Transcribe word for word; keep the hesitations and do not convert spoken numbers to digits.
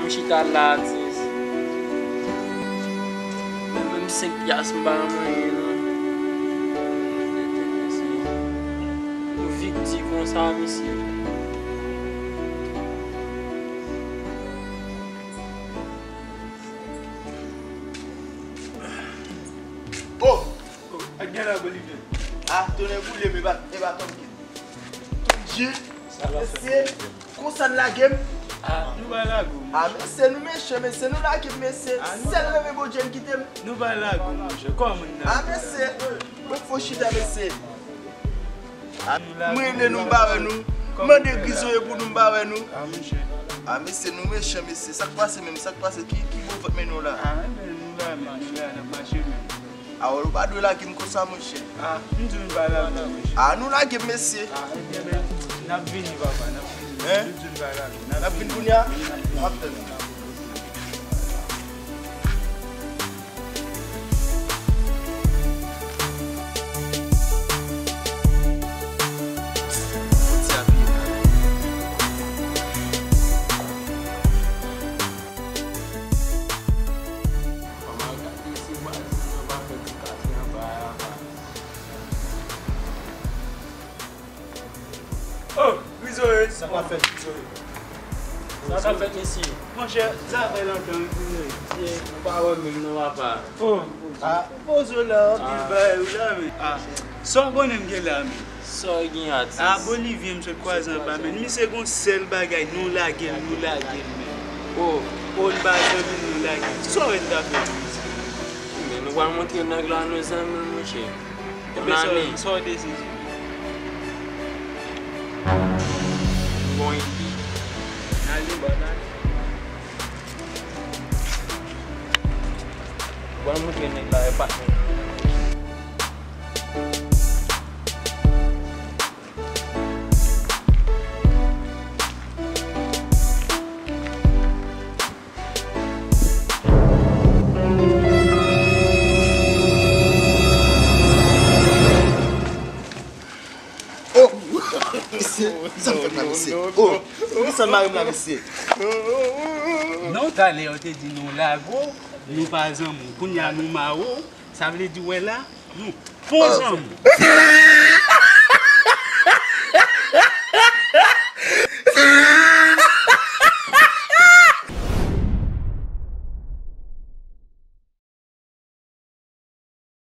M chita la, Atis. Mwen menm senk pyas m pa nan manyen non. Tèt mesye. Yon viktim konsa, mesye. Oh! Oh, ak gen la Bolivyen. Ah, tonnè boule m, e pa, e pa tanm kit. Tout je, mesye, konsa n lage m. Ah, nou pa lage w, ah, mesye, nou mechan, mesye, nou lage m, mesye. Ah, nou sèl renmen Bondye n kite m. Nou pa lage w, monchè. Kòman n lage w? Ah, mesye, mwen fò chita, mesye. Ah, mwen rele nou, m pa wè nou. Mande Grizoye pou nou, m pa wè nou. Ah, mesye, nou mechan, mesye. Sa k pase menm? Sa k pase? Ki, ki bò vant mennen w la? Ah, men nou la, men nou la, n ap mache menm. Ah, ou pa dwe lage m konsa, monchè. Ah, m di w n pa lage w, monchè. Ah, nou lage m, mesye. Ah, ebyen, men, n ap vini, papa, n ap vini. Hein? M di w n pa lage w. N ap vini kounye a? Wi, n ap vini. M ap tann ou. Oh, Grizoye! Sa k ap fèt, Grizoye? Sa k ap fèt, mesye? Monchè, sa fè lontan, wi, Grizoye. Ou pa wè menm non, papa. Oh, ah, poze w la, anpil bagay ou la, men. Ah, sa w konnen m gen la, men? Sa w gen, Atis? Ah, Bolivyen, m sot kwaze anba, men. Misye gon sèl bagay, nou lage l, nou lage l, men. Oh, oh, n pa zanmi, nou lage l. Sa w wè n ta fè, mesye? Men nou pral montre nèg la nou zanmi l, monchè. Ebyen, sa w, sa w deside? Bon ide. N ale, bò, n ale. Bon, montre nèg la e patnè. Oh! Mesye, sa m fè m la, mesye? Oh! Poukisa m mare m la, mesye? Non, talè yo te di nou lage w, nou pa zanmi w. Kounye a nou mare w, sa vle di, wè la, nou bon zanmi w.